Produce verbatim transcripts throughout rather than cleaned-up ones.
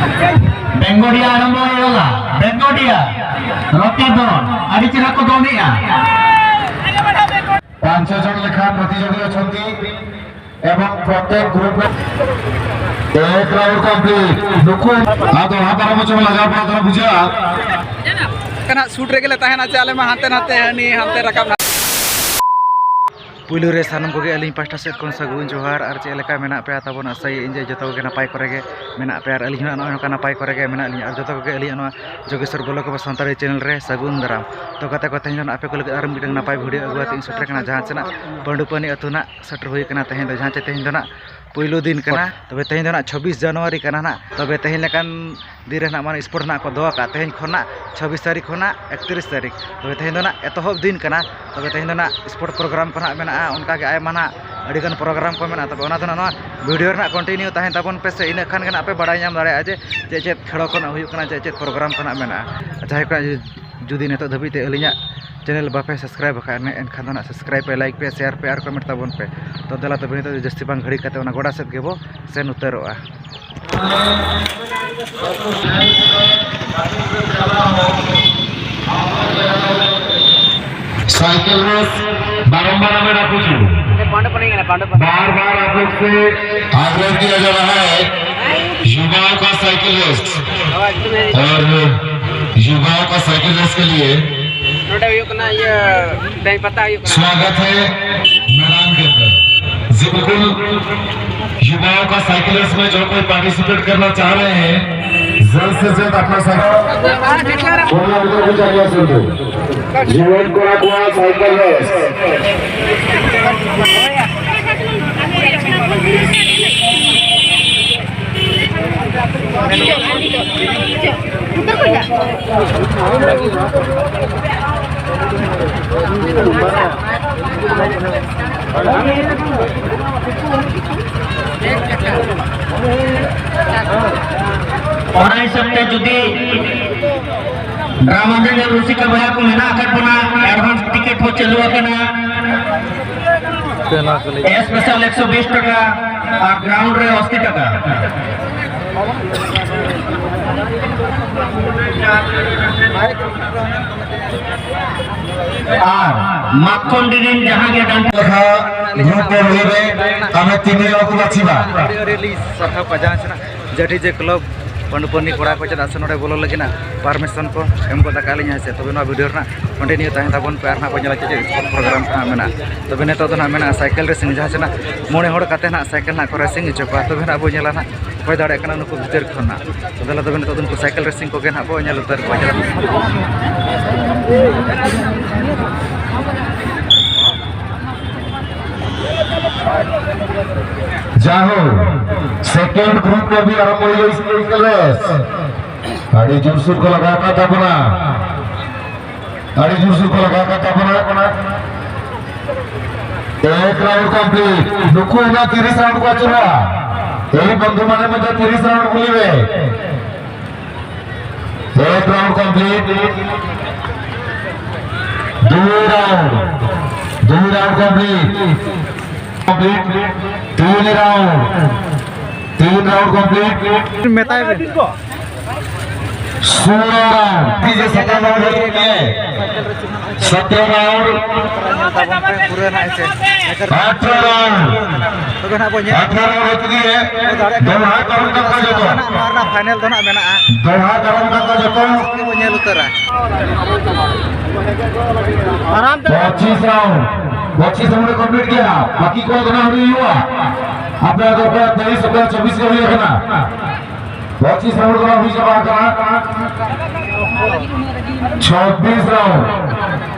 ବେଙ୍ଗଡ଼ିଆ ଆରମ୍ଭ ହେଇଗଲା। ବେଙ୍ଗଡ଼ିଆ ରତି ଦନ ଆଜି ଚିରାକୁ ଦୌଡ଼ିଆ। ପାଞ୍ଚ ଜଣ ଲେଖା ପ୍ରତିଯୋଗୀ ଅଛନ୍ତି ଏବଂ ପ୍ରତ୍ୟେକ ଗ୍ରୁପରେ ଏକ ରାଉଣ୍ଡ କମ୍ପ୍ଲିଟ୍। ᱱᱩᱠᱩ ᱟᱫᱚ ᱦᱟᱛᱟᱨᱟ ᱢᱚᱪᱚ ᱞᱟᱜᱟᱣ ᱯᱟᱲᱟᱜ ᱠᱟᱱᱟ ᱵᱩᱡᱷᱟᱹᱜᱼᱟ᱾ ᱠᱟᱱᱟ ᱥᱩᱴ ᱨᱮᱜᱮ ᱞᱮ ᱛᱟᱦᱮᱱᱟ ᱪᱮ ᱟᱞᱮ ᱢᱟ ᱦᱟᱱᱛᱮ ᱱᱟᱛᱮ ᱦᱟᱹᱱᱤ ᱦᱟᱱᱛᱮ ᱨᱟᱠᱟᱵ ᱱᱟ᱾ ᱯᱩᱭᱞᱩ ᱨᱮ ᱥᱟᱱᱟᱢ ᱠᱚᱜᱮ ᱟᱹᱞᱤᱧ ᱯᱟᱦᱴᱟ ᱥᱮᱫ ᱠᱷᱚᱱ ᱥᱟᱹᱜᱩᱱ ᱡᱚᱦᱟᱨ᱾ ᱟᱨ ᱪᱮᱫ ᱞᱮᱠᱟ ᱢᱮᱱᱟᱜ ᱯᱮᱭᱟ ᱛᱟᱵᱚᱱ? ᱟᱥᱟᱭᱟᱹᱧ ᱡᱮ ᱡᱚᱛᱚ ᱠᱚᱜᱮ ᱱᱟᱯᱟᱭ ᱠᱚᱨᱮ ᱜᱮ ᱢᱮᱱᱟᱜ ᱯᱮᱭᱟ᱾ ᱟᱨ ᱟᱹᱞᱤᱧ ᱦᱚᱸ ᱱᱚᱜᱼᱚᱭ ᱱᱚᱝᱠᱟ ᱱᱟᱯᱟᱭ ᱠᱚᱨᱮ ᱜᱮ ᱢᱮᱱᱟᱜ ᱞᱤᱧᱟ᱾ ᱟᱨ ᱡᱚᱛᱚ ᱠᱚᱜᱮ ᱟᱹᱞᱤᱧᱟᱜ ᱱᱚᱣᱟ ᱡᱳᱜᱮᱥᱣᱚᱨ ᱵᱞᱚᱜ ᱟᱵᱚ ᱥᱟᱱᱛᱟᱲᱤ ᱪᱮᱱᱮᱞ ᱨᱮ ᱥᱟᱹᱜᱩᱱ ᱫᱟᱨᱟᱢ᱾ ᱛᱚ ᱜᱟᱛᱮ ᱠᱚ, ᱛᱮᱦᱮᱧ ᱫᱚ ᱱᱟᱜ ᱟᱯᱮ ᱠᱚ ᱞᱟᱹᱜᱤᱫ ᱟᱨ ᱢᱤᱫᱴᱟᱝ ᱱᱟᱯᱟᱭ ᱵᱷᱤᱰᱤᱭᱳ ᱟᱹᱜᱩ ᱠᱟᱛᱮ ᱤᱧ ᱥᱮᱴᱮᱨ ᱠᱟᱱᱟ, ᱡᱟᱦᱟᱸ ᱪᱮ ᱱᱟᱜ ᱯᱟᱹᱰᱩᱯᱟᱹᱱᱤ ᱟᱹᱛᱩ ᱱᱟᱜ ᱥᱮᱴᱮᱨ ᱦᱩᱭ ᱠᱟᱱᱟ ᱛᱮᱦᱮᱧ ᱫᱚ, ᱡᱟᱦᱟᱸ ᱪᱮ ᱛᱮᱦᱮᱧ ᱫᱚ ᱱᱟᱜ ᱯᱩᱭᱞᱩ ᱫᱤᱱ ᱠᱟᱱᱟ᱾ ᱛᱚᱵᱮ ᱛᱮᱦᱮᱧ ᱫᱚ ᱱᱟᱜ ᱪᱷᱚᱵᱵᱤᱥ ᱡᱟᱱᱩᱣᱟᱨᱤ ᱠᱟᱱᱟ ᱱᱟᱜ᱾ ᱛᱚᱵᱮ ᱛᱮᱦᱮᱧ ᱞᱮᱠᱟᱱ ᱫᱤᱱ ᱨᱮ ᱱᱟᱜ ᱢᱟᱱᱮ ᱥᱯᱳᱨᱴ ᱱᱟᱜ ᱠᱚ ᱫᱚᱦᱚ ᱠᱟᱜᱼᱟ, ᱛᱮᱦᱮᱧ ᱠᱷᱚᱱ ᱱᱟᱜ ᱪᱷᱚᱵᱵᱤᱥ ᱛᱟᱹᱨᱤᱠᱷ ᱠᱷᱚᱱᱟᱜ ᱮᱠᱛᱨᱤᱥ ᱛᱟᱹᱨᱤᱠᱷ᱾ ᱛᱚᱵᱮ ᱛᱮᱦᱮᱧ ᱫᱚ ᱱᱟᱜ ᱮᱛᱚᱦᱚᱵ ᱫᱤᱱ ᱠᱟᱱᱟ᱾ ᱛᱚᱵᱮ ᱛᱮᱦᱮᱧ ᱫᱚ ᱱᱟᱜ ᱥᱯᱳᱨᱴ ᱯᱨᱳᱜᱨᱟᱢ ᱠᱚ ᱱᱟᱜ ᱢᱮᱱᱟᱜᱼᱟ, ᱚᱱᱠᱟ ᱜᱮ ᱟᱭᱢᱟ ᱱᱟᱜ ᱟᱹᱰᱤᱜᱟᱱ ᱯᱨᱳᱜᱨᱟᱢ ᱠᱚ ᱢᱮᱱᱟᱜᱼᱟ᱾ ᱛᱚᱵᱮ ᱚᱱᱟ ᱫᱚ ᱱᱟᱜ ᱱᱚᱣᱟ ᱵᱷᱤᱰᱤᱭᱳ ᱨᱮ ᱱᱟᱜ ᱠᱚᱱᱴᱤᱱᱤᱭᱩ ᱛᱟᱦᱮᱱ ᱛᱟᱵᱚᱱ ᱯᱮ ᱥᱮ, ᱤᱱᱟᱹ ᱠᱷᱟᱱ ᱜᱮ ᱱᱟᱜ ᱯᱮ ᱵᱟᱲᱟᱭ ᱧᱟᱢ ᱫᱟᱲᱮᱭᱟᱜᱼᱟ ᱡᱮ ᱪᱮᱫ ᱪᱮᱫ ᱠᱷᱮᱞᱳ ᱠᱚ ᱱᱟᱜ ᱦᱩᱭᱩᱜ ᱠᱟᱱᱟ, ᱪᱮᱫ ᱪᱮᱫ ᱯᱨᱳᱜᱨᱟᱢ ᱠᱚ ᱱᱟᱜ ᱢᱮᱱᱟᱜᱼᱟ᱾ ᱡᱟᱦᱟᱸᱭ ᱠᱚ ᱡᱩᱫᱤ ᱱᱤᱛᱚᱜ ᱫᱷᱟᱹᱵᱤᱡ ᱛᱮ ᱟᱹᱞᱤᱧᱟᱜ ᱪᱮᱱᱮᱞ ᱵᱟᱯᱮ ᱥᱟᱵᱥᱠᱨᱟᱭᱤᱵ ᱟᱠᱟᱫ, ᱮᱱᱠᱷᱟᱱ ᱫᱚ ᱱᱟᱜ ᱥᱟᱵᱥᱠᱨᱟᱭᱤᱵ ᱯᱮ, ᱞᱟᱭᱤᱠ ᱯᱮ, ᱥᱮᱭᱟᱨ ᱯᱮ ᱟᱨ ᱠᱚᱢᱮᱱᱴ ᱛᱟᱵᱚᱱ ᱯᱮ᱾ ᱛᱚ ᱫᱮᱞᱟ ᱛᱚᱵᱮ ᱱᱤᱛᱚᱜ ᱫᱚ ᱡᱟᱹᱥᱛᱤ ᱵᱟᱝ ᱜᱷᱟᱹᱲᱤ ᱠᱟᱛᱮ ᱚᱱᱟ ᱜᱚᱰᱟ ᱥᱮᱫ ᱜᱮᱵᱚ ᱥᱮᱱ ᱩᱛᱟᱹᱨᱚᱜᱼᱟ᱾ साइकिल रेस बारंबार हमें रखू छू। बार बार आप लोग से आग्रह किया जा रहा है, युवाओं का साइकिल रेस। और युवाओं का साइकिल रेस के लिए स्वागत है मैदान के अंदर। जी बिल्कुल, युवाओं का साइकिल रेस में जो कोई पार्टिसिपेट करना चाह रहे हैं, जल्द से जल्द अपना साइकिल। जीवन को रखवा साइकिल रेस। ᱚᱱᱟ ᱦᱤᱥᱟᱹᱵ ᱛᱮ ᱡᱩᱫᱤ ᱰᱨᱟᱢᱟ ᱨᱮᱱ ᱨᱩᱥᱤᱠᱟ ᱵᱚᱭᱦᱟ ᱠᱚ ᱢᱮᱱᱟᱜ ᱟᱠᱟᱫ ᱵᱚᱱᱟ, ᱮᱰᱵᱷᱟᱱᱥ ᱴᱤᱠᱤᱴ ᱦᱚᱸ ᱪᱟᱹᱞᱩ ᱟᱠᱟᱱᱟ᱾ ᱥᱯᱮᱥᱟᱞ ᱮᱠᱥᱚ ᱵᱤᱥ ᱴᱟᱠᱟ ᱟᱨ ᱜᱨᱟᱣᱩᱱᱰ ᱨᱮ ᱟᱥᱤ ᱴᱟᱠᱟ᱾ ᱟᱨ ᱢᱟᱛᱠᱚᱢ ᱰᱤ ᱨᱮᱱ ᱡᱟᱦᱟᱸ ᱜᱮ ᱰᱟᱱ ᱞᱮᱠᱷᱟ ᱜᱨᱩᱯ ᱠᱚ ᱦᱩᱭ ᱨᱮ ᱟᱢᱮ ᱛᱤᱱ ᱡᱚᱱ ᱠᱚ ᱵᱟᱪᱷᱤᱵᱟ᱾ ᱟᱹᱰᱤ ᱟᱹᱰᱤ ᱞᱤᱧ ᱥᱟᱨᱦᱟᱣ ᱯᱟᱡᱟ ᱟᱪᱷᱟ ᱡᱟᱹᱴᱤ ᱡᱮ ᱠᱞᱟᱵᱽ ᱯᱟᱹᱱᱰᱩᱯᱟᱹᱱᱤ ᱠᱚᱲᱟ ᱠᱚ ᱪᱮᱫᱟᱜ ᱥᱮ ᱱᱚᱰᱮ ᱵᱚᱞᱚ ᱞᱟᱹᱜᱤᱫ ᱱᱟ ᱯᱟᱨᱢᱤᱥᱚᱱ ᱠᱚ ᱮᱢ ᱜᱚᱫ ᱟᱠᱟᱫ ᱞᱤᱧᱟ᱾ ᱦᱮᱸ ᱥᱮ, ᱛᱚᱵᱮ ᱱᱚᱣᱟ ᱵᱷᱤᱰᱤᱭᱳ ᱨᱮᱱᱟᱜ ᱠᱚᱱᱴᱤᱱᱤᱭᱩ ᱛᱟᱦᱮᱱ ᱛᱟᱵᱚᱱ ᱯᱮ, ᱟᱨ ᱱᱟᱜ ᱵᱚᱱ ᱧᱮᱞᱟ ᱪᱮᱫ ᱪᱮᱫ ᱯᱨᱳᱜᱨᱟᱢ ᱠᱚ ᱦᱟᱸᱜ ᱢᱮᱱᱟᱜᱼᱟ᱾ ᱛᱚᱵᱮ ᱱᱤᱛᱚᱜ ᱫᱚ ᱱᱟᱜ ᱢᱮᱱᱟᱜᱼᱟ ᱥᱟᱭᱠᱮᱞ ᱨᱮᱥᱤᱝ, ᱡᱟᱦᱟᱸ ᱥᱮ ᱱᱟᱜ ᱢᱚᱬᱮ ᱦᱚᱲ ᱠᱟᱛᱮ ᱱᱟᱜ ᱥᱟᱭᱠᱮᱞ ᱱᱟᱜ ᱠᱚ ᱨᱮᱥᱤᱝ ᱦᱚᱪᱚ ᱠᱚᱣᱟ᱾ ᱛᱚᱵᱮ ᱱᱟᱜ ᱵᱚᱱ ᱧᱮᱞᱟ ᱱᱟᱜ ᱚᱠᱚᱭ ᱫᱟᱲᱮᱭᱟᱜ ᱠᱟᱱᱟ ᱱᱩᱠᱩ ᱵᱷᱤᱛᱤᱨ ᱠᱷᱚᱱ ᱱᱟᱜ᱾ ᱛᱚᱵᱮ ᱱᱤᱛᱚᱜ ᱫᱚ ᱱᱩᱠᱩ ᱥᱟᱭᱠᱮᱞ ᱨᱮᱥᱤᱝ ᱠᱚᱜᱮ ᱱᱟᱜ ᱵᱚᱱ ᱧᱮᱞ ᱩᱛᱟᱹᱨ ᱠᱚᱣᱟ᱾ ᱪᱟᱞᱟᱜ ᱡᱟᱦᱳ, ᱥᱮᱠᱮᱱᱰ ᱜᱨᱩᱯ ᱨᱮ ᱵᱤᱱ ᱟᱨᱟᱢᱵᱚᱭᱟ ᱥᱟᱭᱠᱮᱞ ᱨᱮᱥ᱾ ᱟᱹᱰᱤ ᱡᱳᱨᱥᱳᱨ ᱠᱚ ᱞᱟᱜᱟᱣ ᱟᱠᱟᱫ ᱛᱟᱵᱚᱱᱟ᱾ ᱟᱹᱰᱤ ᱡᱳᱨᱥᱳᱨ ᱠᱚ ᱞᱟᱜᱟᱣ ᱟᱠᱟᱫ ᱛᱟᱵᱚᱱᱟ᱾ ᱮᱠ ᱨᱟᱣᱩᱱᱰ ᱠᱚᱢᱯᱞᱤᱴ᱾ ᱱᱩᱠᱩ ᱚᱱᱟ ᱛᱤᱨᱤᱥ ᱨᱟᱣᱩᱱᱰ ᱠᱚ ᱟᱹᱪᱩᱨᱟ᱾ ᱮᱭ ᱵᱚᱱᱫᱷᱩ ᱢᱟᱱᱮ ᱢᱚᱫᱽᱫᱷᱮ ᱛᱤᱨᱤᱥ ᱨᱟᱣᱩᱱᱰ ᱠᱩᱞᱤ ᱢᱮ᱾ ᱮᱠ ᱨᱟᱣᱩᱱᱰ ᱠᱚᱢᱯᱞᱤᱴ᱾ ᱫᱩᱭ ᱨᱟᱣᱩᱱᱰ, ᱫᱩᱭ ᱨᱟᱣᱩᱱᱰ ᱠᱚᱢᱯᱞᱤᱴ᱾ ᱠᱚᱢᱯᱞᱤᱴ᱾ ᱛᱤᱱ ᱨᱟᱣᱩᱱᱰ, ᱛᱤᱱ ᱨᱟᱣᱩᱱᱰ ᱠᱚᱢᱯᱞᱤᱴ᱾ ᱢᱮᱛᱟᱭ ᱵᱮᱱ᱾ ᱥᱳᱞᱳ ᱨᱟᱣᱩᱱᱰ, ᱛᱤᱡᱮ ᱥᱟᱛᱟᱢ ᱨᱟᱣᱩᱱᱰ ᱦᱩᱭᱩᱜ ᱜᱮᱭᱟ᱾ ᱥᱚᱛᱨᱚ ᱨᱟᱣᱩᱱᱰ᱾ ᱯᱩᱨᱟᱹ ᱱᱟᱜ ᱥᱮ᱾ ᱟᱴᱷᱨᱚ ᱨᱟᱣᱩᱱᱰ᱾ ᱛᱚᱵᱮ ᱱᱟᱜ ᱵᱚᱱ ᱧᱮᱞ᱾ ᱟᱴᱷᱨᱚ ᱨᱟᱣᱩᱱᱰ ᱦᱩᱭᱩᱜ ᱜᱮᱭᱟ᱾ ᱫᱚᱦᱲᱟ ᱯᱟᱨᱚᱢ ᱠᱟᱛᱮ ᱡᱚᱛᱚ᱾ ᱱᱟᱜ ᱱᱚᱣᱟ ᱨᱮᱱᱟᱜ ᱯᱷᱟᱭᱱᱮᱞ ᱫᱚ ᱱᱟᱜ ᱢᱮᱱᱟᱜᱼᱟ᱾ ᱫᱚᱦᱲᱟ ᱯᱟᱨᱚᱢ ᱠᱟᱛᱮ ᱡᱚᱛᱚ᱾ ᱵᱚᱱ ᱧᱮᱞ ᱩᱛᱟᱹᱨᱟ᱾ ᱯᱚᱸᱪᱤᱥ ᱨᱟᱣᱩᱱᱰ, ᱯᱚᱸᱪᱤᱥ ᱨᱟᱣᱩᱱᱰ ᱠᱚᱢᱯᱞᱤᱴ ᱜᱮᱭᱟ᱾ ᱵᱟᱹᱠᱤ ᱠᱚ ᱫᱚ ᱱᱟᱜ ᱦᱩᱭᱩᱜᱼᱟ᱾ ᱟᱯᱮ ᱫᱚ ᱚᱠᱚᱭ ᱛᱮᱭᱤᱥ, ᱚᱠᱚᱭ ᱪᱚᱵᱵᱤᱥ ᱜᱮ ᱦᱩᱭ ᱟᱠᱟᱱᱟ᱾ ᱯᱚᱸᱪᱤᱥ ᱨᱟᱣᱩᱱᱰ ᱫᱚ ᱦᱩᱭ ᱪᱟᱵᱟ ᱟᱠᱟᱱᱟ᱾ ᱪᱷᱚᱵᱵᱤᱥ ᱨᱟᱣᱩᱱᱰ,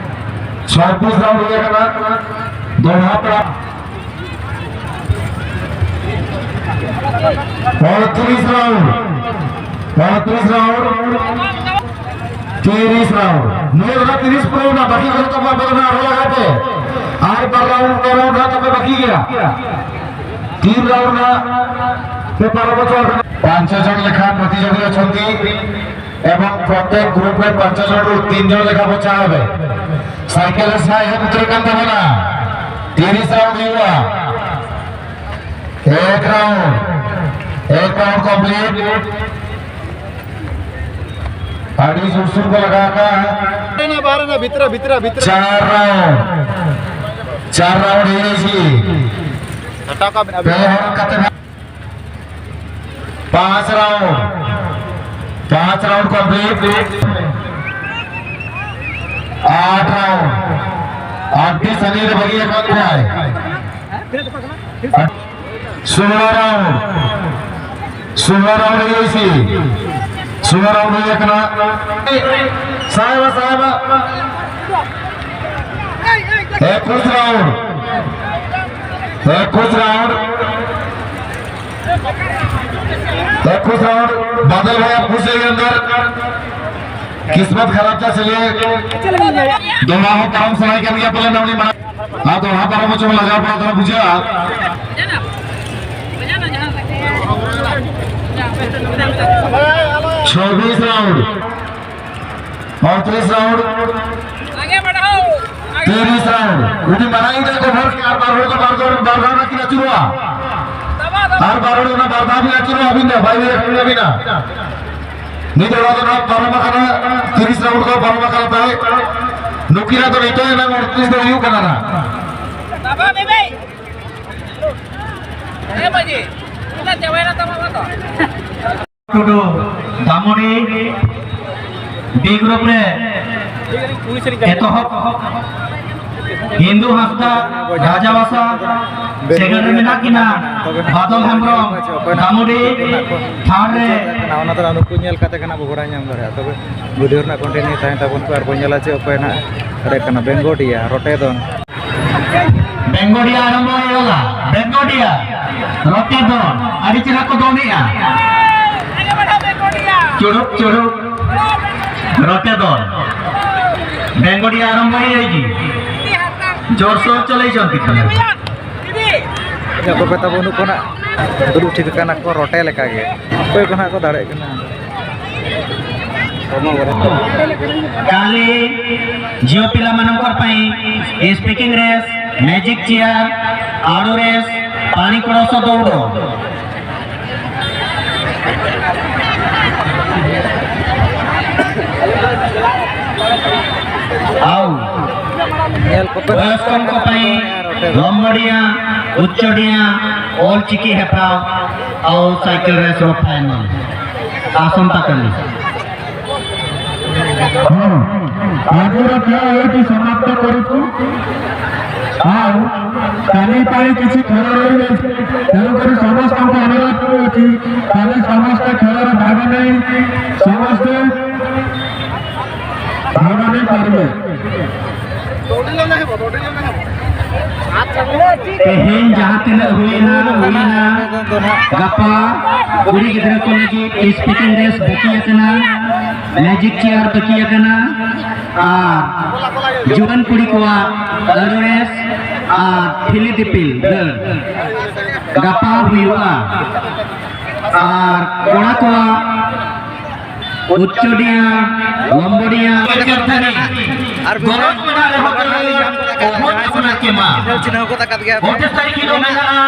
ᱪᱷᱚᱵᱵᱤᱥ ᱨᱟᱣᱩᱱᱰ ᱦᱩᱭ ᱟᱠᱟᱱᱟ᱾ ᱫᱚᱦᱲᱟ ᱯᱮᱲᱟ᱾ ᱯᱚᱸᱭᱛᱨᱤᱥ ᱨᱟᱣᱩᱱᱰ, ᱯᱚᱸᱭᱛᱨᱤᱥ ᱨᱟᱣᱩᱱᱰ, ᱛᱤᱨᱤᱥ ᱨᱟᱣᱩᱱᱰ᱾ ᱱᱤᱭᱟᱹ ᱫᱷᱟᱣ ᱛᱤᱨᱤᱥ ᱯᱩᱨᱟᱹᱣ ᱮᱱᱟ, ᱵᱟᱹᱠᱤ ᱠᱚᱫᱚ ᱛᱟᱯᱚᱨ ᱟᱯᱮ ᱫᱚ ᱟᱨᱦᱚᱸ ᱞᱟᱜᱟᱣ ᱯᱮ᱾ ᱟᱨ ᱵᱟᱨ ᱨᱟᱣᱩᱱᱰ, ᱯᱮ ᱨᱟᱣᱩᱱᱰ ᱱᱟᱜ ᱛᱟᱯᱮ ᱵᱟᱹᱠᱤ ᱜᱮᱭᱟ᱾ ᱛᱤᱱ ᱨᱟᱣᱩᱱᱰ ᱱᱟᱜ ᱯᱮ ᱯᱟᱨᱚᱢ ᱦᱚᱪᱚ ᱟᱠᱟᱱᱟ᱾ ପାଞ୍ଚ ଜଣ ଲେଖା ପ୍ରତିଯୋଗୀ ଅଛନ୍ତି ଏବଂ ପ୍ରତ୍ୟେକ ଗ୍ରୁପରେ ପାଞ୍ଚ ଜଣରୁ ତିନି ଜଣ ଲେଖା ବଛା ହେବେ। ସାଇକେଲ ସାହା ଏହା ଭିତରେ କାନ୍ଦ ହେଲା। ତିରିଶ ରାଉଣ୍ଡ ହେଇଗଲା। ଏକ ରାଉଣ୍ଡ। ᱮᱠ ᱨᱟᱣᱩᱱᱰ ᱠᱚᱢᱯᱞᱤᱴ᱾ ᱟᱹᱰᱤ ᱡᱳᱨᱥᱳᱨ ᱠᱚ ᱞᱟᱜᱟᱣ ᱟᱠᱟᱫᱼᱟ᱾ ᱵᱟᱦᱨᱮ ᱱᱟ, ᱵᱟᱦᱨᱮ ᱱᱟ, ᱵᱷᱤᱛᱨᱟ, ᱵᱷᱤᱛᱨᱟ, ᱵᱷᱤᱛᱨᱟ᱾ ᱪᱟᱨ ᱨᱟᱣᱩᱱᱰ, ᱪᱟᱨ ᱨᱟᱣᱩᱱᱰ ᱦᱩᱭ ᱮᱱᱟ ᱥᱮ? ᱦᱟᱛᱟᱣ ᱠᱟᱜ ᱵᱤᱱ ᱯᱮ ᱟᱹᱵᱤᱱ᱾ ᱦᱚᱲ ᱠᱟᱛᱮ ᱱᱟᱜ᱾ ᱯᱟᱸᱪ ᱨᱟᱣᱩᱱᱰ, ᱯᱟᱸᱪ ᱨᱟᱣᱩᱱᱰ ᱠᱚᱢᱯᱞᱤᱴ᱾ ᱟᱴ ᱨᱟᱣᱩᱱᱰ, ᱟᱹᱰᱤ ᱥᱟᱺᱜᱤᱧ ᱨᱮ ᱵᱟᱹᱜᱤ ᱟᱠᱟᱫ ᱠᱚᱣᱟᱭ᱾ ᱥᱳᱞᱳ ᱨᱟᱣᱩᱱᱰ, ᱥᱳᱞᱳ ᱨᱟᱣᱩᱱᱰ ᱦᱩᱭ ᱥᱤ, ᱥᱳᱞᱳ ᱨᱟᱣᱩᱱᱰ ᱦᱩᱭ ᱟᱠᱟᱱᱟ᱾ ᱥᱟᱭᱵᱟ, ᱥᱟᱭᱵᱟ᱾ ᱮᱠᱩᱥ ᱨᱟᱣᱩᱱᱰ, ᱮᱠᱩᱥ ᱨᱟᱣᱩᱱᱰ, ᱮᱠᱩᱥ ᱨᱟᱣᱩᱱᱰ। बादल भाई, आप खुश रहिए अंदर। किस्मत खराब था, चलिए। दोड़ा हो पारम सराय के लिए बोले ना, उन्हीं मना। हाँ, दोड़ा पारम हो चुका, लगा पड़ा था, बुझा। छब्बीस राउंड, अड़तीस राउंड, तीस राउंड। उन्हीं मना ही देखो, भर के हर बार होगा, बार बार, बार बार ना किला चुरुआ। हर बार होगा ना, बार बार भी ना चुरुआ, अभी ना, भाई, भी ना, भी ना। ᱱᱤᱛ ᱚᱲᱟᱜ ᱫᱚ ᱱᱟᱦᱟᱜ ᱯᱟᱨᱚᱢ ᱟᱠᱟᱱᱟ, ᱛᱤᱨᱤᱥ ᱨᱟᱣᱩᱱᱰ ᱫᱚ ᱯᱟᱨᱚᱢ ᱟᱠᱟᱱ ᱛᱟᱭ᱾ ᱱᱩᱠᱤᱱᱟᱜ ᱫᱚ ᱱᱤᱛᱚᱜ ᱮᱱᱟᱝ ᱟᱴᱛᱨᱤᱥ ᱫᱚ ᱦᱩᱭᱩᱜ ᱠᱟᱱᱟ ᱱᱟᱦᱟᱜ᱾ ᱵᱟᱵᱟ ᱵᱮᱵᱮ᱾ ᱦᱮᱸ ᱢᱟᱹᱡᱷᱤ, ᱚᱱᱟ ᱪᱟᱵᱟᱭᱮᱱᱟ ᱛᱟᱢᱟ ᱚᱱᱟ ᱫᱚ᱾ ᱴᱩᱰᱩ, ᱫᱟᱢᱚᱱᱤ, B group ᱨᱮ ᱮᱛᱚᱦᱚᱵ ᱦᱤᱱᱫᱩ ᱦᱟᱸᱥᱫᱟ, ᱨᱟᱡᱟᱵᱟᱥᱟ, second ᱨᱮ ᱢᱮᱱᱟᱜ ᱠᱤᱱᱟ ᱵᱟᱫᱚᱞ ᱦᱮᱢᱵᱨᱚᱢ, ᱫᱟᱢᱚᱱᱤ, third ᱨᱮ᱾ ᱚᱱᱟ ᱫᱚ ᱱᱩᱠᱩ ᱧᱮᱞ ᱠᱟᱛᱮ ᱜᱮ ᱱᱟᱜ ᱵᱚ ᱵᱟᱲᱟᱭ ᱧᱟᱢ ᱫᱟᱲᱮᱭᱟᱜᱼᱟ᱾ ᱛᱚᱵᱮ video ᱨᱮᱱᱟᱜ continue ᱛᱟᱦᱮᱱ ᱛᱟᱵᱚᱱ ᱯᱮ ᱟᱨ ᱵᱚᱱ ᱧᱮᱞᱟ ᱡᱮ ᱚᱠᱚᱭ ᱱᱟᱜ ᱫᱟᱲᱮᱭᱟᱜ ᱠᱟᱱᱟ᱾ ᱵᱮᱝᱜᱚᱰᱤᱭᱟ ᱨᱚᱴᱮ ᱫᱚᱱ᱾ ᱵᱮᱝᱜᱚᱰᱤᱭᱟ ᱟᱨᱟᱢᱵᱚ ᱦᱩᱭᱩᱜᱼᱟ᱾ ᱵᱮᱝᱜᱚᱰᱤᱭᱟ ᱨᱚᱴᱮ ᱫᱚᱱ ᱟᱹᱰᱤ ᱪᱮᱦᱨᱟ ᱠᱚ ᱫᱚᱱᱮᱜᱼᱟ᱾ ᱪᱩᱲᱩᱠ ᱪᱩᱲᱩᱠ ᱨᱚᱴᱮ ᱫᱚᱱ᱾ ᱵᱮᱝᱜᱚᱰᱤᱭᱟ ᱟᱨᱟᱢᱵᱚ ᱦᱩᱭᱩᱜᱼᱟ᱾ ᱡᱳᱨ ᱥᱳᱨ ᱪᱚᱞᱮ ᱪᱚᱞ ᱠᱤᱛᱟᱹ᱾ ᱚᱠᱚᱭ ᱛᱟᱵᱚ ᱱᱩᱠᱩ ᱱᱟᱜ ᱫᱩᱲᱩᱵ ᱴᱷᱤᱠ ᱟᱠᱟᱱᱟ ᱠᱚ ᱨᱚᱴᱮ ᱞᱮᱠᱟᱜᱮ᱾ ᱚᱠᱚᱭ ᱠᱚ ᱱᱟᱜ ᱠᱚ ᱫᱟᱲᱮᱭᱟᱜ ᱠᱟᱱᱟ᱾ କାଲି ଝିଅ ପିଲାମାନଙ୍କର ପାଇଁ ସ୍ପିକିଂ ରେସ୍, ମ୍ୟୁଜିକ୍ ଚେୟାର, ଆଳୁ ରେସ୍, ପାଣି କଳସ ଦୌଡ଼। ଆଉ ବୟସ୍କଙ୍କ ପାଇଁ ଲମ୍ବଡିଆ, ଉଚ୍ଚଡିଆ, ଅଲ୍ ଚିକି ହେପ୍ରାଅ ଆଉ ସାଇକେଲ ରେସ୍ର ଫାଇନାଲ ଆସନ୍ତାକାଲି। ହଁ, ଆଜିର ଖେଳ ଏଇଠି ସମାପ୍ତ କରୁଛୁ। ଆଉ କାଲି ପାଇଁ କିଛି ଖେଳ ରହିଯାଇଛି, ତେଣୁକରି ସମସ୍ତଙ୍କୁ ଅନୁରୋଧ କରୁଅଛି, କାଲି ସମସ୍ତେ ଖେଳରେ ଭାଗ ନେଇ ସମସ୍ତେ ଭାଗ ନେଇ ପାରିବେ। ᱛᱮᱦᱮᱧ ᱡᱟᱦᱟᱸ ᱛᱤᱱᱟᱹᱜ ᱦᱩᱭᱱᱟ, ᱦᱩᱭᱱᱟ᱾ ᱜᱟᱯᱟ ᱠᱩᱲᱤ ᱜᱤᱫᱽᱨᱟᱹ ᱠᱚ ᱞᱟᱹᱜᱤᱫ ᱥᱯᱤᱠᱤᱝ ᱨᱮᱥ ᱵᱟᱹᱠᱤ ᱟᱠᱟᱱᱟ, ᱢᱮᱡᱤᱠ ᱪᱮᱭᱟᱨ ᱵᱟᱹᱠᱤ ᱟᱠᱟᱱᱟ, ᱟᱨ ᱡᱩᱣᱟᱹᱱ ᱠᱩᱲᱤ ᱠᱚᱣᱟᱜ ᱟᱹᱲᱩ ᱨᱮᱥ ᱟᱨ ᱴᱷᱤᱞᱤ ᱫᱤᱯᱤᱞ ᱫᱟᱹᱲ ᱜᱟᱯᱟ ᱦᱩᱭᱩᱜᱼᱟ᱾ ᱟᱨ ᱠᱚᱲᱟ ᱠᱚᱣᱟᱜ ᱩᱪᱪᱚᱰᱤᱭᱟ, ᱞᱚᱢᱵᱚᱰᱤᱭᱟ, ᱟᱨ ᱜᱚᱨᱚᱡᱽ ᱢᱮᱱᱟᱜ ᱨᱮᱦᱚᱸ ᱛᱟᱞᱮ ᱚᱦᱚᱧ ᱟᱯᱱᱟᱨ ᱠᱮᱢᱟ᱾ ᱪᱤᱱᱦᱟᱹᱣ ᱠᱚ ᱛᱟᱠᱟᱫ ᱜᱮᱭᱟ᱾ ᱯᱚᱸᱪᱤᱥ ᱛᱟᱹᱨᱤᱠᱷ ᱦᱤᱞᱳᱜ ᱢᱮᱱᱟᱜᱼᱟ᱾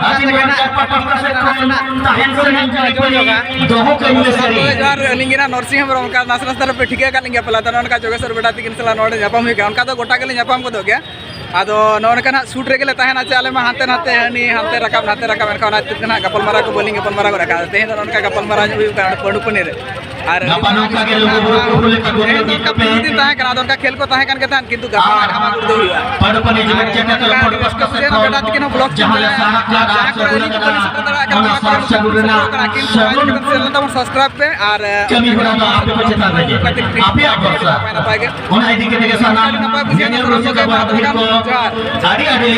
ᱟᱹᱫᱤᱢ ᱢᱚᱧᱪ ᱪᱟᱨᱯᱟ ᱯᱟᱦᱴᱟ ᱥᱮᱫ ᱠᱷᱚᱱ ᱛᱟᱦᱮᱱ ᱥᱮᱨᱮᱧ ᱡᱟᱹᱨᱤ ᱯᱟᱹᱨᱤ ᱫᱚᱦᱚ ᱠᱟᱹᱧ ᱢᱮ ᱥᱟᱹᱨᱤ᱾ ᱡᱚᱦᱟᱨ, ᱟᱹᱞᱤᱧ ᱜᱮ ᱱᱟᱜ ᱱᱚᱨᱥᱤᱝ ᱦᱮᱢᱵᱨᱚᱢ᱾ ᱚᱱᱠᱟ ᱱᱟᱥᱮ ᱱᱟᱥᱮ ᱫᱷᱟᱨᱟ ᱯᱮ ᱴᱷᱤᱠᱟᱹ ᱟᱠᱟᱫ ᱞᱤᱧ ᱜᱮᱭᱟ ᱯᱟᱞᱮ᱾ ᱛᱚ, ᱱᱚᱜᱼᱚ ᱱᱚᱝᱠᱟ ᱡᱳᱜᱮᱥᱣᱚᱨ ᱵᱮᱰᱟ ᱛᱤᱠᱤᱱ ᱥᱟᱞᱟᱜ ᱱᱚᱰᱮ ᱧᱟᱯᱟᱢ ᱦᱩᱭ ᱠᱟᱱᱟ᱾ ᱚᱱᱠᱟ ᱫᱚ ᱜᱚᱴᱟ ᱜᱮᱞᱮ ᱧᱟᱯᱟᱢ ᱜᱚᱫᱚᱜ ᱜᱮᱭᱟ᱾ ᱟᱫᱚ ᱱᱚᱜᱼᱚ ᱱᱚᱝᱠᱟ ᱱᱟᱜ ᱥᱩᱴ ᱨᱮᱜᱮ ᱞᱮ ᱛᱟᱦᱮᱱᱟ ᱪᱮ ᱟᱞᱮ ᱢᱟ ᱦᱟᱱᱛᱮ ᱱᱟᱛᱮ, ᱦᱟᱹᱱᱤ ᱦᱟᱱᱛᱮ ᱨᱟᱠᱟᱵ, ᱱᱟᱛᱮ ᱨᱟᱠᱟᱵ, ᱮᱱᱠᱷᱟᱱ ᱚᱱᱟ ᱠᱷᱟᱹᱛᱤᱨ ᱛᱮ ᱱᱟᱜ ᱜᱟᱯᱟᱞᱢᱟᱨᱟᱣ ᱠᱚ ᱵᱟᱹᱞᱤᱧ ᱜᱟᱯᱟᱞᱢᱟᱨᱟᱣ ᱜᱚᱫ ᱟᱠᱟᱫᱟ᱾ ᱛᱮᱦᱮᱧ ᱫᱚ ᱱᱚᱜᱼᱚ ᱱᱚᱝᱠᱟ ᱜᱟᱯᱟᱞᱢᱟᱨᱟᱣ ᱧᱚᱜ ᱦᱩᱭᱩᱜ ᱠᱟᱱᱟ ᱱᱚᱰᱮ ᱯᱟᱹᱰᱩ ᱯᱟᱹᱱᱤ ᱨᱮ᱾ ᱟᱨ ᱜᱟᱯᱟ ᱱᱚᱝᱠᱟ ᱜᱮ ᱞᱩᱜᱩ ᱵᱩᱨᱩ ᱠᱚ ᱦᱩᱞ ᱞᱮᱠᱟ ᱜᱚᱢᱠᱮ ᱛᱮᱦᱮᱧ ᱫᱚ ᱚᱱᱠᱟ ᱯᱤᱪᱷᱤ ᱫᱤᱱ ᱛᱟᱦᱮᱸ ᱠᱟᱱᱟ, ᱟᱫᱚ ᱚᱱᱠᱟ ᱠᱷᱮᱞ ᱠᱚ ᱛᱟᱦᱮᱸ ᱠᱟᱱ ᱜᱮ ᱛᱟᱦᱮᱸᱫ, ᱠᱤᱱᱛᱩ ᱜᱟᱯᱟ ᱟᱨ ᱱᱟᱜ ᱦᱟᱢᱟ ᱜᱩᱲᱫᱟᱹᱣ ᱦᱩᱭᱩᱜᱼᱟ᱾ ᱯᱟᱹᱰᱩ ᱯᱟᱹᱱᱤ ᱡᱮᱢᱚᱱ ᱪᱮᱴᱟ ᱠᱚ ᱯᱚᱴ ᱯᱟᱥᱴᱟ ᱥᱮᱫ ᱠᱷᱚᱱ ᱡᱟᱦᱟᱸ ᱞᱮ ᱥᱟᱲᱟᱠ ᱞᱟᱜᱟ ᱡᱟᱦᱟᱸ ᱠᱚᱨᱮ ᱥᱟᱹᱜᱩᱱ ᱡᱩᱫᱤ ᱠᱟᱱᱟ, ᱵᱟᱹᱞᱤᱧ ᱥᱮᱴᱮᱨ ᱫᱟᱲᱮᱭᱟᱜ ᱠᱟᱱᱟ, ᱚᱱᱟ ᱚᱱᱟ ᱥᱟᱨ ᱠᱚᱨᱮ ᱥᱟᱹᱜᱩᱱ ᱨᱮᱱᱟᱜ ᱥᱮᱴᱮᱨ ᱫᱟᱲᱮᱭᱟᱜ ᱠᱟᱱᱟ, ᱠᱤᱱᱛᱩ ᱥᱟᱹᱜᱩᱱ ᱪᱮᱱᱮᱞ ᱛᱟᱵᱚᱱ ᱥᱟᱵᱥᱠᱨᱟᱭᱤᱵ ᱯᱮ ᱟᱨ ᱠᱟᱹᱢᱤ ᱦᱚᱨᱟ ᱫᱚ ᱟᱯᱮ ᱠᱚ ᱪᱮᱛᱟᱱ ᱨᱮᱜᱮ᱾ ᱟᱯᱮᱭᱟᱜ ᱵᱷᱚᱨᱥᱟ᱾ ᱱᱟᱯᱟᱭ ᱱᱟᱯᱟᱭ ᱜᱮ᱾ ᱚᱱᱟ ᱤᱫᱤ ᱠᱟᱛᱮ ᱜᱮ ᱥᱟᱱᱟᱢ ᱱᱟᱯᱟᱭ ᱵᱩᱡᱷᱟᱹᱣ ᱧᱮᱧᱮᱞ ᱮᱱᱟ, ᱨᱩᱥᱤᱠᱟ ᱥᱟᱱᱟᱢ ᱵᱟᱦᱟ ᱵᱷᱤᱲ ᱠᱚ ᱡᱚᱦᱟᱨ᱾ ᱟᱹᱰᱤ ᱟᱹᱰᱤ